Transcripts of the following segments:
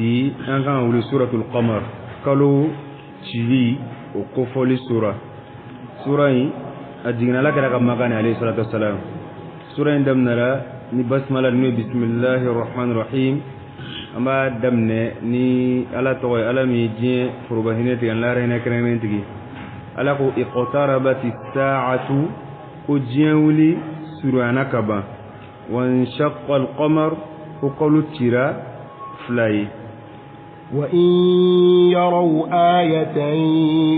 Bi an kan ka wuli suratul qamar, kalo cili o kofɔli sura. Sura in a jiginna Ala kira kan Makan alayhi salatu wassalam. Sura in daminɛra ni basmala, n'o ye bisimilahi rahmani rahim. An b'a daminɛ ni Ala tɔgɔ ye, Ala min ye diɲɛ foroba hinɛ tigi ani lahara hinɛ kɛrɛnkɛrɛn tigi. Ala ko iqtarabati saa'atu, ko diɲɛ wuli surunyana ka ban. Wanshaqqa alqamar, ko kalo cira fila ye. وإن يروا آية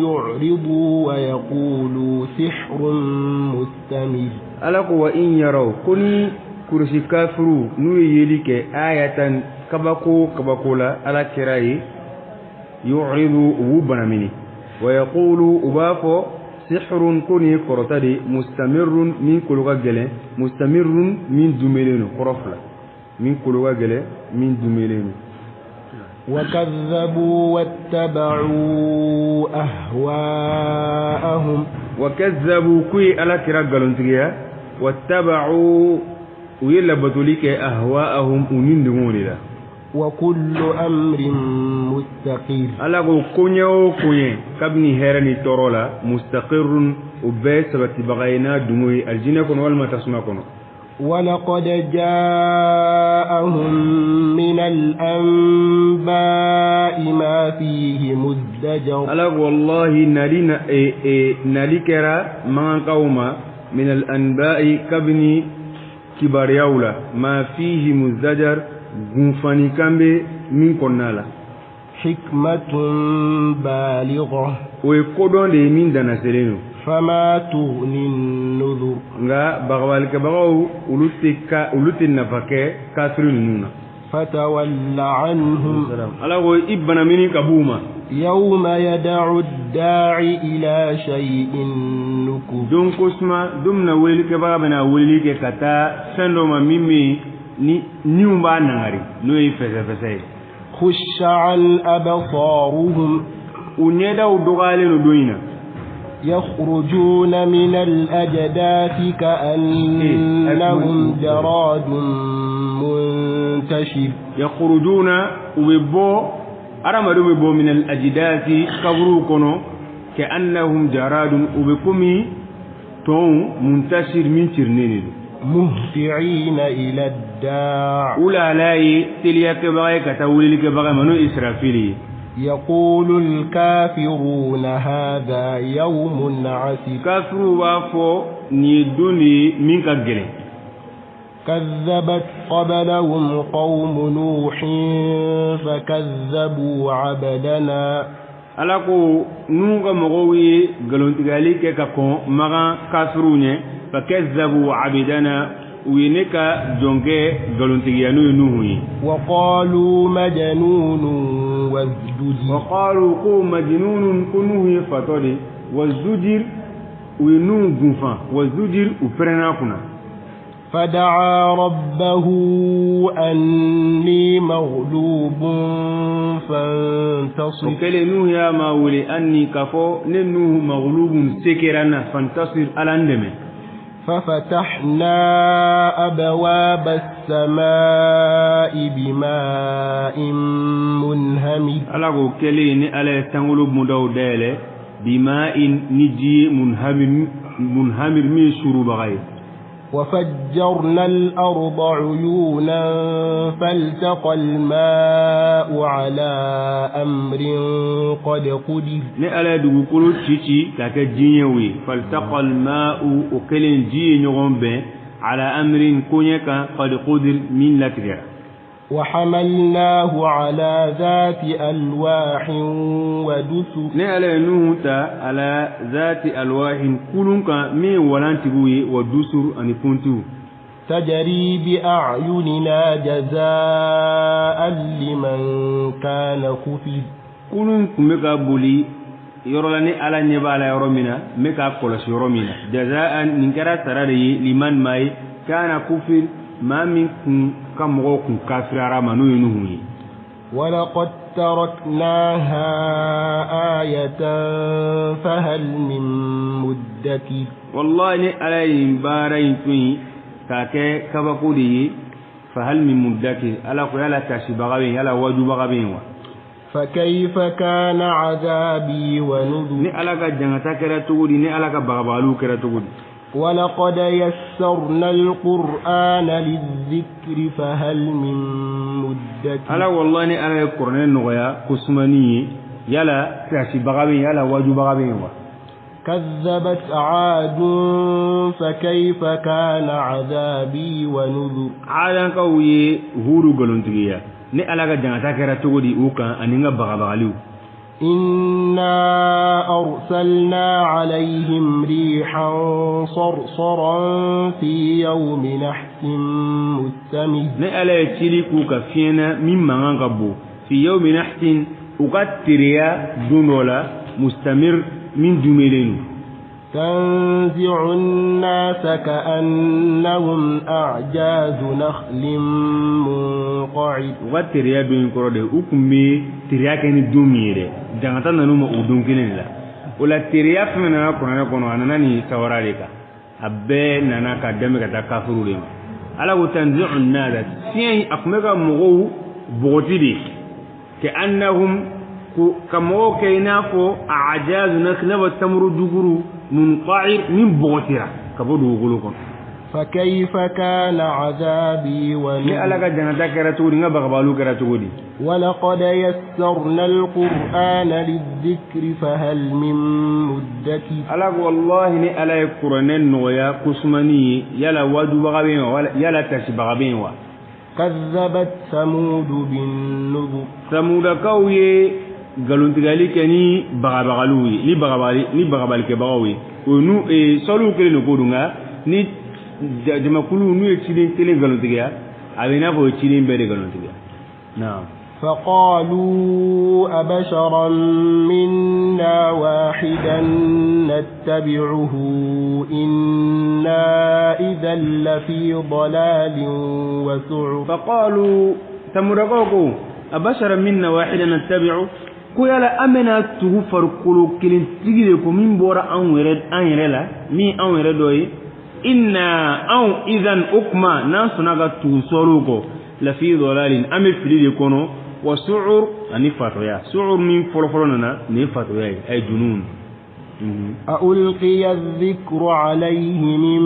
يعرضوا ويقولوا سحر مستمر. Ala ko wa in yaraw, ko ni Kuresi kafiru n'u ye yeli kɛ ayatan, kabako kabako la Ala kira ye, yu'ridu, u b'u banamini, wa yaqulu, u b'a fɔ sihrun, ko nin ye kɔrɔta de, mustamirrun, min kolo ka gɛlɛn, mustamirrun, min dumelen don. Kɔrɔ fila, min kolo ka gɛlɛn, min dumelen don. وكذبوا واتبعوا أهواءهم. Wa kazzabu, k'u ye Ala kira nkalontigiya, wattaba'u, u ye labatoli kɛ, ahwa'ahum, u ni denw de la. وكل أمر مستقر. Ala ko koɲɛ o koɲɛ, kabini hɛrɛ ni tɔɔrɔ la, mustaqirrun, o bɛɛ sabatibaga ye n'a dungo ye alijinɛ kɔnɔ walima tasuma kɔnɔ. ولقد جاءهم من الأنباء ما فيه مزدجر. Ala ko wallahi nali na e, e, nali kɛra magankaw ma, min al anba'i, kabini kibaruyaw la, ma fihi muzdajar, gunfanikan bɛ min kɔnɔna la. حكمة بالغة. O ye kodɔn de ye min danaselen don. فما تغني النذر. Nka bagabalikɛbagaw, olu tɛ ka olu tɛ nafa kɛ kafiri ninnu na. فتول عنهم. Ala ko i banamini ka b'u ma. يوم يدعو الداعي إلى شيء نكر. Don ko suma, don min na welelikɛbaga bɛna weleli kɛ ka taa fɛn dɔ ma min bɛ yen ni niw b'a nangari, n'o ye fɛsɛfɛsɛ ye. خش عن أبصارهم. U ɲɛdaw dɔgɔyalen don don in na. يخرجون من الأجداث كأنهم جراد منتشر. Yakhrujuna, u bɛ bɔ, adamadenw bɛ bɔ, min al ajdasi, kaburuw kɔnɔ, ka annahum jaradun, u bɛ komi tɔnw, muntashir, min cirinen de don. مهطعين إلى الداع. U lahala ye teliyakɛbaga ye ka taa welelikɛbaga ma, n'o ye Israfili ye. يقول الكافرون هذا يوم عسر. Kafiruw b'a fɔ nin ye don de ye min ka gɛlɛn. كذبت قبلهم قوم نوح فكذبوا عبدنا. Ala ko Nuhu ka mɔgɔw ye nkalontigɛli kɛ ka kɔn Magan kafiruw ɲɛ, fakazzabu abidana, u ye ne ka jɔnkɛ nkalontigiya, n'o ye Nuhu ye. وقالوا مجنون وازدجر. Waqalu, ko majnunun, ko Nuhu ye fatɔ de, wazujir, u ye Nuhu gunfan, wazujir, u pɛrɛnna kunna. فدعا ربه أني مغلوب O فانتصر. Kɛlen, Nuhu y'a ma wele, anni, k'a fɔ ne Nuhu, maghlubun, se kɛra n na, fantasir, Ala n dɛmɛ. ففتحنا أبواب السماء بماء منهمر. Ala k'o kɛlen, ni Ala ye sankolo bondaw dayɛlɛ, bima'in, ni ji ye, munhamir, munhamir, min ye surubaga ye. وفجرنا الأرض عيونا فالتقى الماء على أمر قد قدر. Ni Ala ye dugukolo ci ci k'a kɛ diɲɛw ye, faltaqa alma'u, o kɛlen ji ye ɲɔgɔn bɛn, ala amrin, koɲɛ kan, qad qudir, min latigɛra. وحملناه على ذات ألواح ودسر. Ni Ala ye Nuhu ta ala zati alwahin, kulun kan min ye walantigiw ye, wa dusur, ani kuntiw. تجري بأعيننا جزاء لمن كان كفر. Kulun tun bɛ ka boli yɔrɔ la ni Ala ɲɛ b'a la yɔrɔ min na, n bɛ k'a kɔlɔsi yɔrɔ min na, jazaan, nin kɛra sara de ye, liman, maa ye, kana kufir, maa min kun ka mɔgɔw kun kafirara ma, n'o ye Nuhu ye. ولقد تركناها آية فهل من مدكر. Wallahi ni Ala ye nin baara in to yen k'a kɛ kabako de ye. Fahal min muddakir, ala ko yala tasibaga bɛ yen, yala wajubaga bɛ yen wa? فكيف كان عذابي ونذر. Ni ala ka jangata kɛra cogo di, ni ala ka bagabagaliw kɛra cogo di? ولقد يسرنا القرآن للذكر فهل من مدكر. Ala wallahi ni ala ye kuranɛ nɔgɔya ko sumani ye, yala tasibaga bɛ yen, yala wajubaga bɛ yen wa? كذبت عاد فكيف كان عذابي ونذر. Adankaw ye Hudu nkalontigiya, ni ala ka jangata kɛra cogo di u kan ani n ka bagabagaliw? إنا أرسلنا عليهم ريحا صرصرا في يوم نحس مستمر. Ni ala ye cili k'u ka fiɲɛ na min mankan ka bon, fi yawmi nahsin, u ka teriya don dɔ la, mustamir, min dumelen don. تنزع الناس كأنهم أعجاز نخل منقعر. U ka teriya don in kɔrɔ de, u tun bɛ teriya kɛ ni don min ye dɛ, jangata nan'u ma o don kelen de la. O la teriya fɛn fɛn nana kuranɛ kɔnɔ, a nana nin sawara de kan, a bɛɛ nana ka dɛmɛ ka taa kafiriw de ma. Ala ko tanzi'u an-nasa, fiɲɛ in a tun bɛ ka mɔgɔw bɔgɔti de, ka annahum, ko ka mɔgɔw kɛ i n'a fɔ a'jazu nakhl, i n'a fɔ tamuru duguru, munqa'ir, min bɔgɔtira ka bɔ dugukolo kɔnɔ. فكيف كان عذابي Ni ونذر. ala ka jangata kɛra cogo di, n ka bagabagaliw kɛra cogo di? ولقد يسرنا القرآن للذكر فهل من مدكر. Ala ko wallahi ni ala ye kuranɛ nɔgɔya ko sumani ye, yala wajubaga bɛ yen wa, yala tasibaga bɛ yen wa? كذبت ثمود بالنذر. Samudakaw ye nkalontigɛli kɛ ni bagabagaliw ye, ni bagabagali ni bagabalikɛbagaw ye. O nu sɔliw kelen de ko don, nka ni jamakulu n'u ye ciden kelen nkalontigiya, a bɛ i n'a fɔ o ye ciden bɛɛ de nkalontigiya. Naam. فقالوا أبشرا منا واحدا نتبعه إنا إذا لفي ضلال وسعر. فقالوا, samudakaw ko abashara minna wahidan nattabi'u, ko yala an bɛna tugu farikolo kelen tigi de ko min bɔra anw yɛrɛ, an yɛrɛ la, min anw yɛrɛ dɔ ye, inna anw idan, o kuma n'an sɔnna ka tugu sɔliw kɔ, lafi dalalin, an bɛ fili de kɔnɔ, wa su'ur, ani fatɔya. Su'ur min fɔlɔfɔlɔ nana nin ye fatɔya ye, ay junun. أألقي الذكر عليه من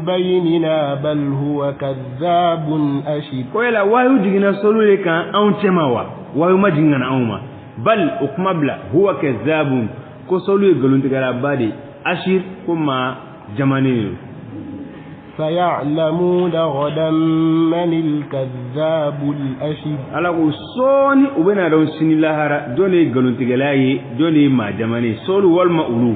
بيننا بل هو كذاب أشر. Ko yala wayu jiginna sɔliw de kan anw cɛma wa, wayu ma jigin ka na anw ma? Bal, o kuma bila, huwa kazzabun, ko sɔliw ye nkalontigɛlaba de, ashir, ko maa jamanen de don. سيعلمون غدا من الكذاب الأشر. Ala ko sɔɔni u bɛna dɔn sini lahara jɔn de ye nkalontigɛla ye, jɔn de ye maa jamanen ye, sɔɔni walima olu.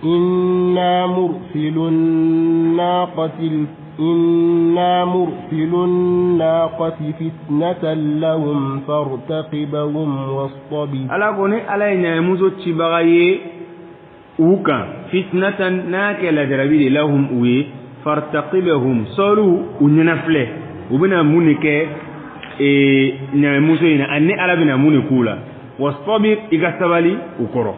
إنا مرسل الناقة إنا مرسل الناقة فتنة لهم فارتقبهم واصطبر. Ala ko ni ala ye ɲamuso cibaga ye u kan, fitnatan, n'a kɛ lajarabi de, lahum, u ye, fartaqibahum, sɔɔni u ɲɛna filɛ u bɛna mun de kɛ ɲamuso in na, ani ala bɛna mun de k'u la, wastabir, i ka sabali u kɔrɔ.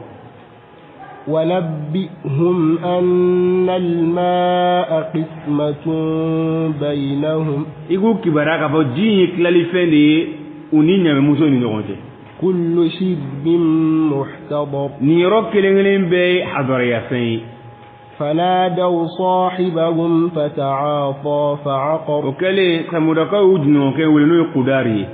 ونبئهم أن الماء قسمة بينهم. I k'u kibaruya k'a fɔ ji in ye tilalifɛn de ye u ni ɲamuso ni ɲɔgɔn cɛ. كل شرب محتضر. Nin yɔrɔ kelen kelen bɛɛ ye hadariyafɛn ye. فنادوا صاحبهم فتعاطى فعقر. O kɛlen, samudakaw y'u jɛɲɔgɔnkɛ wele, n'o ye Kudari ye,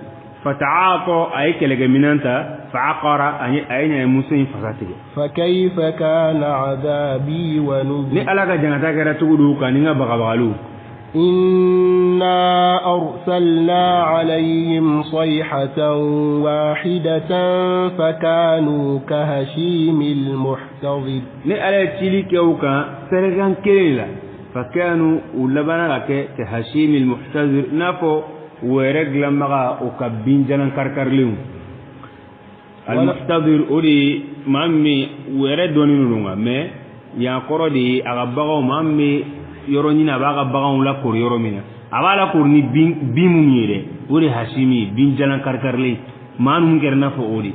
fata'atɔ, a ye kɛlɛkɛminɛn ta, fa'aqara, a ye ɲamuso in fasa tigɛ. فكيف كان عذابي Ni ونذر. ala ka jangata kɛra cogo di u kan ni n ka bagabagaliw? إنا أرسلنا عليهم صيحة واحدة فكانوا كهشيم المحتضر. Ni ala ye cili kɛ u kan sɛrɛkan kelen la, fakanu, u labanna ka kɛ kahashimil muhtazir, i n'a fɔ wɛrɛ dilanbaga o ka binjalan karikarilenw. Almuhtazir, o de ye maa min wɛrɛ dɔnnen don, nka mais yan kɔrɔ de ye a ka baganw, maa min bɛ yɔrɔ ɲini, a b'a ka baganw lakori yɔrɔ min na, a b'a lakori ni bin bin minnu ye dɛ, o de hashimi ye, binjalan karikarilen, maa ninnu kɛra i n'a fɔ o de.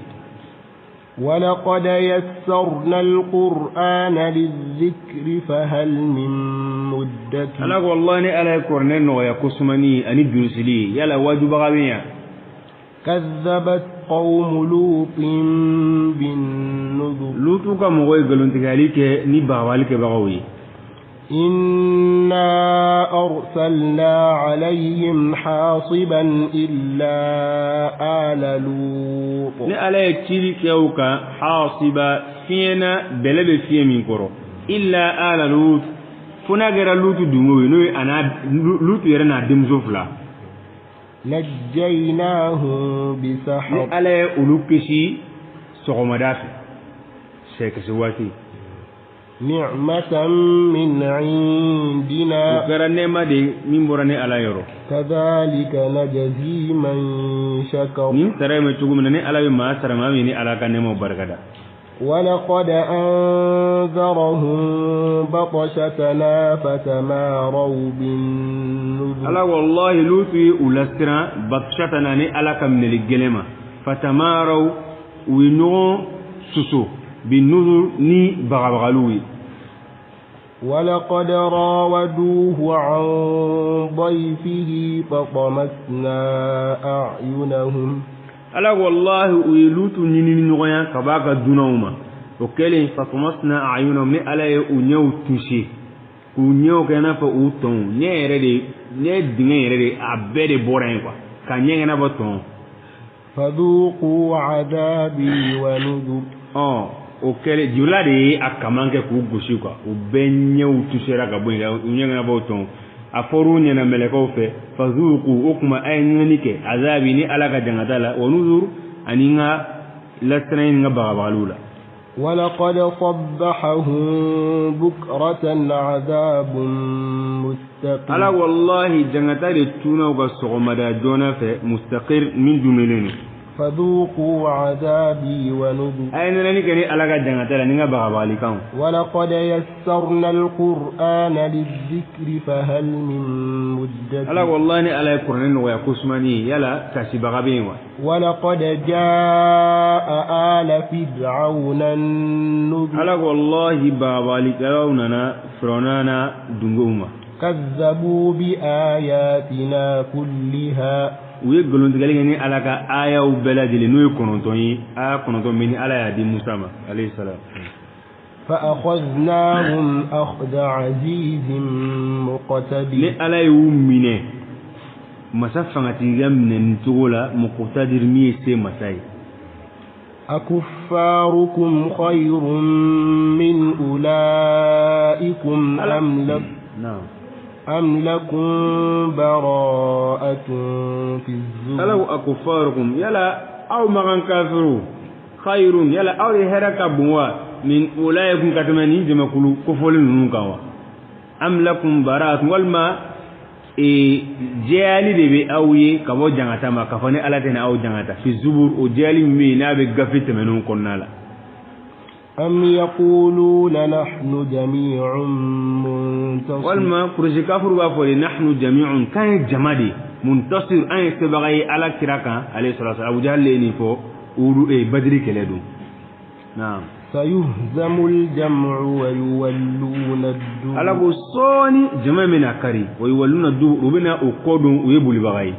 ولقد يسرنا القرآن للذكر فهل من مدكر Ala ko wallahi ni Ala ye kuranɛ nɔgɔya ko sumani ani durusili, yala wajubaga bɛ yan? كذبت قوم لوط بالنذر Lutu ka mɔgɔw ye nkalontigɛli kɛ ni bagabagali kɛbagaw ye. إنا أرسلنا عليهم حاصبا إلا آل لوط Ni Ala ye cili kɛ u kan hasiba, fiɲɛ na bɛlɛ bɛ fiɲɛ min kɔrɔ, illa ala Lut, fo n'a kɛra Lutu dungo ye, n'o ye a n'a Lutu yɛrɛ n'a denmuso fila. نجيناهم Ni بسحر Ala ye olu kisi sɔgɔmada fɛ, sɛkɛsɛ waati. نعمة من O عندنا kɛra nɛɛma de ye min bɔra ni Ala yɔrɔ. كذلك نجزي من شكر Nin sara in bɛ cogo min na, ni Ala bɛ maa sara maa min ni Ala ka nɛɛmaw barikada. ولقد أنذرهم بطشتنا فتماروا بالنذر Ala wallahi Lutu ye u lasiran batshatana, ni Ala ka minɛli gɛlɛn ma, fatamaraw, u ye ɲɔgɔn soso, binuzur, ni bagabagaliw ye. ولقد راودوه عن ضيفه فطمسنا أعينهم Ala wallahi u ye Lutu ɲini ni ɲɔgɔn ya ka b'a ka dunanw ma. O kɛlen, fatamasna ayunahum, ni Ala ye u ɲɛw touché k'u ɲɛw kɛ i n'a fɔ u tɔnw ɲɛ yɛrɛ de, ɲɛ dingɛ yɛrɛ de, a bɛɛ de bɔra yen quoi, ka ɲɛ kɛ i n'a fɔ tɔn. فذوقوا عذابي ونذر Ɔ, o kɛlen, Jibirila de ye a kaman kɛ k'u gosi quoi, u bɛɛ ɲɛw touchera ka bɔ yen, u ɲɛ kɛ i n'a fɔ tɔn. A fɔr'u ɲɛna mɛlɛkɛw fɛ: fazuqu, o tuma a ye ɲinini kɛ, azabi, ni Ala ka jangata la, wa nuzur, ani n ka lasiran ni n ka bagabagaliw la. ولقد صبحهم بكرة عذاب مستقر Ala wallahi jangata de tunna u ka sɔgɔmada joona fɛ, mustaqir, min dumelen don. فذوقوا عذابي ونذر A ye nɛnɛni kɛ ni Ala ka jangata la ni n ka bagabagalikanw. ولقد يسرنا القرآن للذكر فهل من مدكر Ala wallahi ni Ala ye kuranɛ nɔgɔya ko sumani ye, yala tasibaga bɛ yen wa? ولقد جاء آل فرعون النذر Ala wallahi bagabagalikɛlaw nana Firawuna n'a dungow ma. كذبوا بآياتنا كلها U ye nkalontigɛli kɛ ni Ala ka ayaw bɛɛ lajɛlen, n'o ye 9 ye, aya 9 min ni Ala y'a di Musa ma alayhi salam. فأخذناهم أخذ عزيز Ni مقتدر Ala y'u minɛ masa fangatigiya minɛ nin cogo la, muqtadir, min ye se masa ye. أكفاركم خير من أولئكم أم, لك Naam. أم لكم براءة في Ala الزبر ko akufarukum, yala aw makan kafiru, khayrun, yala aw de hɛrɛ ka bon wa, min ulaikum, ka tɛmɛ nin jamakulu kofɔlen ninnu kan wa? Am lakum bara'atun, walima jɛyali de bɛ aw ye ka bɔ jangata ma, k'a fɔ ni Ala tɛna aw jangata, fi zubur, o jɛyali min bɛ yen n'a bɛ gafe tɛmɛnenw kɔnɔna la? أم يقولون نحن جميع منتصر Walima kurusi kafuru b'a fɔ de nahnu jami'un, k'an ye jama de ye, muntasir, an ye sebaga ye Ala kira kan alayhi salatu wasalam. Abu Jahal ye nin fɔ Udu Badiri kɛlɛ don. Naam. سيهزم الجمع ويولون الدبر Ala ko sɔɔni jama bɛna kari, wa yuwalluna dubur, u bɛna o kɔ don, u ye bolibaga ye.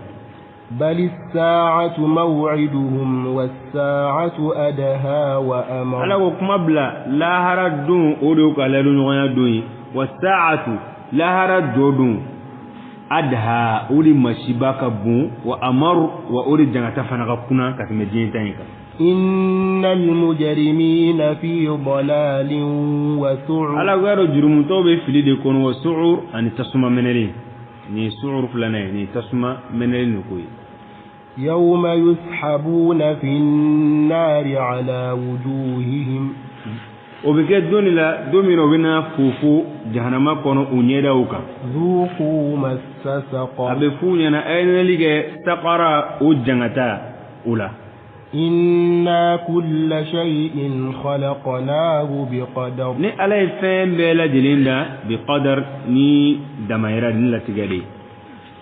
بل الساعة موعدهم والساعة أدهى وأمر Ala ko kuma bila, lahara don, o de y'u ka layidu don ye, wa sa'atu, lahara jɔ don, adha, o de masiba ka bon, wa amaru, wa o de jangata fana ka kunna ka tɛmɛ diɲɛ ta in kan. إن المجرمين في ضلال وسعر Ala ko y'a dɔn jurumutɔw bɛ fili de kɔnɔ, wa su'ur, ani tasuma mɛnɛlen. Nin ye su'ur filanan ye, nin ye tasuma mɛnɛlen de ko ye. يوم يسحبون في النار على وجوههم O bɛ kɛ don de la, don min na u bɛna fofo jahanama kɔnɔ u ɲɛdaw kan. ذوقوا مس A سقر bɛ f'u ɲɛna: a ye nɛnɛli kɛ saqara, o jangata o la. إنا كل شيء خلقناه بقدر Ni Ala ye fɛn bɛɛ lajɛlen da bi qadar, ni damayira ni latigɛ de ye.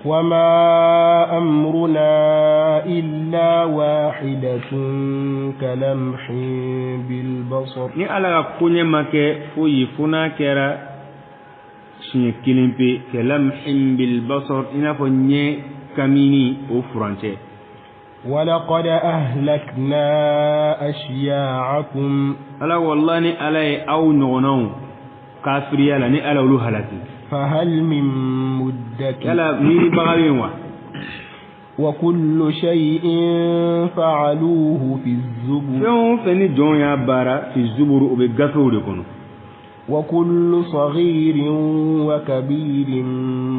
وما أمرنا إلا واحدة كلمح بالبصر Ni Ala ka koɲɛ ma kɛ foyi ye fo n'a kɛra Siɲɛ kelen pe, kalamhin bil basar, i n'a fɔ ɲɛ kamini o furancɛ. ولقد أهلكنا أشياعكم. Ala, wallahi, ni Ala ye aw ɲɔgɔnnaw kafiriya la, ni Ala olu halaki. فهل من مدكر؟ Yala miiribaga bɛ yen wa? وكل شيء فعلوه في الزبر. Fɛn o fɛn ni jɔn y'a baara, fi zuburu, o bɛ gafew de kɔnɔ. وكل صغير وكبير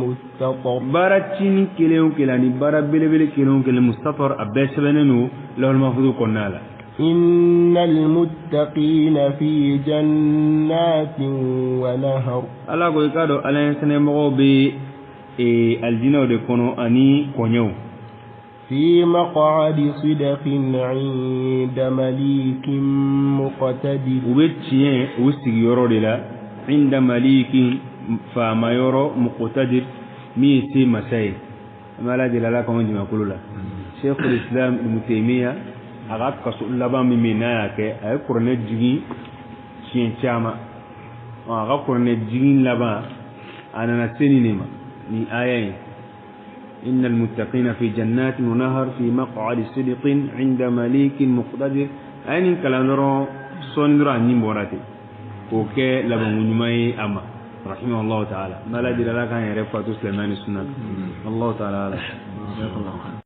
مستطر. Baara cinin kelen o kelen ani baara belebele kelen o kelen, mustatar, a bɛɛ sɛbɛnnen don lawhul mahfuz kɔnɔna la. إن المتقين في جنات ونهر. Ala ko i k'a dɔn Ala ɲɛ sɛnɛmɔgɔw bɛ alijinɛw de kɔnɔ ani kɔɲɛw. في مقعد صدق عند مليك مقتدر. U bɛ tiɲɛ u sigiyɔrɔ de la, inda malikin, faama yɔrɔ, muqtadir, min ye se masa ye. An bɛ Ala deli, Ala k'anw jamakulu la. Sheikhul Islam Ibn Taymiya, a ka kaso laban min bɛ yen n'a y'a kɛ, a ye kuranɛ jigin siɲɛ caman. A ka kuranɛ jigin laban, a nana se nin de ma, nin aya in: إن المتقين في جنات ونهر في مقعد صدق عند مليك مقتدر. A ye nin kalan dɔrɔn, sɔɔni dɔrɔn a ɲin bɔra ten k'o kɛ labanko ɲuman ye a ma, rahimahullahu ta'ala. N bɛ Ala deli, Ala k'an yɛrɛ fatu silamɛya ni sunna. Allahu ta'ala ala.